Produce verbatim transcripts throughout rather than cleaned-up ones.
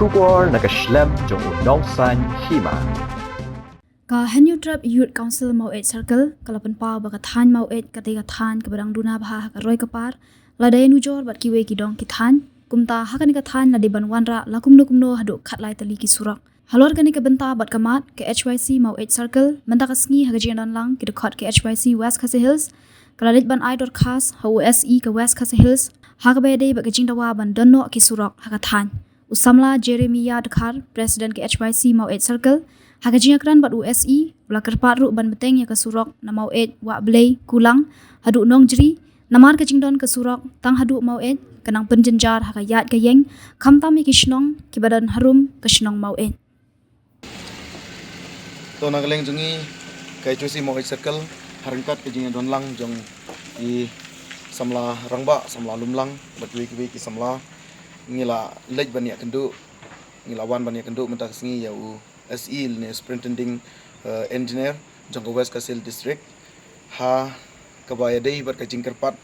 Khubor na ka shlem jong u nongsan hima. Ka Hynñiewtrep Youth Council Maweit Circle ka la pynpaw ba ka thaiñ Maweit ka dei ka thaiñ kaba dang duna bha ha ka roi ka par, lada ïanujor bad kiwei ki dong ki thaiñ. Kumta ha kane ka thaiñ la dei ban wanrah la kumno kumno haduh khatlai tylli ki surok. Halor kane ka bynta bad ka mat, ka H Y C Maweit Circle mynta ka sngi ha ka jingdonlang ki dkhot ka H Y C West Khasi Hills ka la leit ban ai dorkhas ha u S E ka West Khasi Hills ha kaba ïadei bad ka jingdawa ban don noh ki surok ha ka thaiñ. U samla Jeremiah Dkhar, President ka H Y C Maweit Circle, ha ka jingïakren bad u S E, u la kyrpad ruh ban bteng ïa ka surok na Maweit Wahblei Kulang haduh Nongjri, namar ka jingdon ka surok tang haduh Maweit ka nang pynjynjar ha ka ïaid ka ïeng, khamtam ïa ki shnong kiba don harum ka shnong Maweit. To na ka liang jong ngi ka H Y C Maweit Circle, ha ryngkat ka jingdonlang jong i samla rangbah, samla Lumlang bad kiwei kiwei ki samla, ngi la leit ban ïakynduh, ngi la wan ban ïakynduh mynta ka sngi ïa u S E lane Superintending, eh, Engineer jong ka West Khasi Hills District ha kaba ïadei bad ka jingkyrpad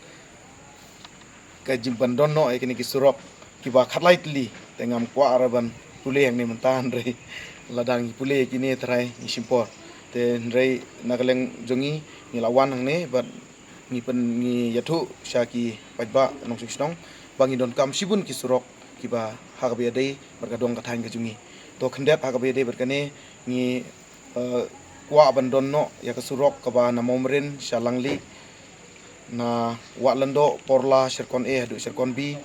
ka jing ban don noh ïa kine ki surok kiba khatlai tylli. Te ngam kwah ruh ban pule hangne mynta, hynrei lada ngi pule ïa kine trai ngi shim por. Te hynrei na ka liang jong ngi, ngi la wan hangne bad ngi pyn, ngi ïathuh sha ki paidbah nongshong shnong ba ngi donkam shibun ki surok kiba ha kaba ïadei bad ka dong ka thaiñ ka jong ngi. To khyndiat ha kaba ïadei bad kane, ngi, eh, kwah ban don noh ïa ka surok kaba na Mawmrin sha Langli, na Wahlyndo Porla Sherkon A haduh Sherkon B,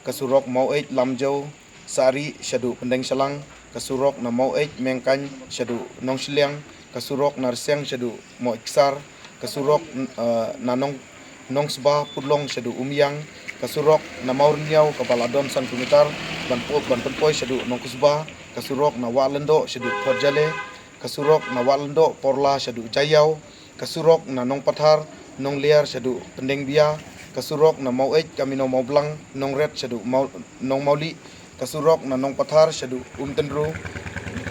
ka surok Maweit Lamjaw Sari shaduh Pyndenshlang, ka surok na Maweit Mengkaiñ shaduh Nongshiliang, ka surok na Rsiang shaduh Maweit Ksar, ka surok, eh, na Nong, Nongsba Pudlong shaduh Umïang, ka surok na Mawrynïaw kaba la don san kilometer ban po, ban pynpoi shaduh Nongkusba, ka surok na Wahlyndo shaduh Port Jale, ka surok na Wahlyndo Porla shaduh Jaiaw, ka surok na Nongpathar Nongliar shaduh Pyndengbia, ka surok na Maweit Kamino Mawblang Nongret shaduh Maw, Nongmawlih, ka surok na Nongpathar shaduh Umtynru,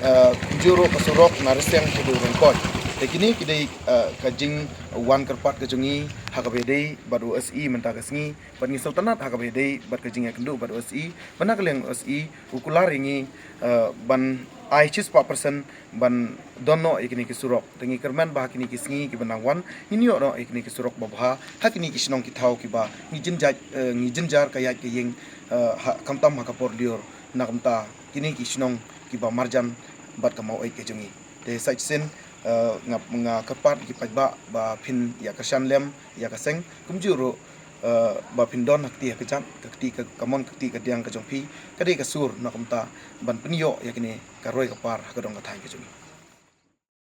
eh, kumjuh ruh ka surok na Rsiang shaduh Ryngkoit. Te kine ki dei, eh, ka jingwan kyrpad ka jong ngi ha kaba ïadei bad u S E mynta ka sngi, bad ngi sngewtynnat ha kaba ïadei bad ka jingïakynduh bad u S E, ba na ka liang u S E u kular ïa ngi, eh, ban ai shispah percent ban don noh ïa kine ki surok. Te ngi kyrmen ba ha kine ki sngi kiba nang wan ngin ïoh noh ïa kine ki surok babha ha kine ki shnong ki thaw kiba ngi jynjar, eh, ngi jynjar ka ïaid ka ïeng, eh, ha, khamtam ha ka por lyiur na kumta kine ki shnong kiba marjan bad ka Maweit ka jong ngi. Te sa shisien, eh, nga, nga kyrpad ki paidbah ba phin ïa kyrshan lem ïa ka seng kumjuh ruh, eh, ba phin don ha kti ha kjat, ka kti ka, ka mon ka kti ka diang ka jong phi, ka dei ka sur na kumta ban pynïoh ïa kine ka roi ka par ha ka dong ka thaiñ ka jong ngi.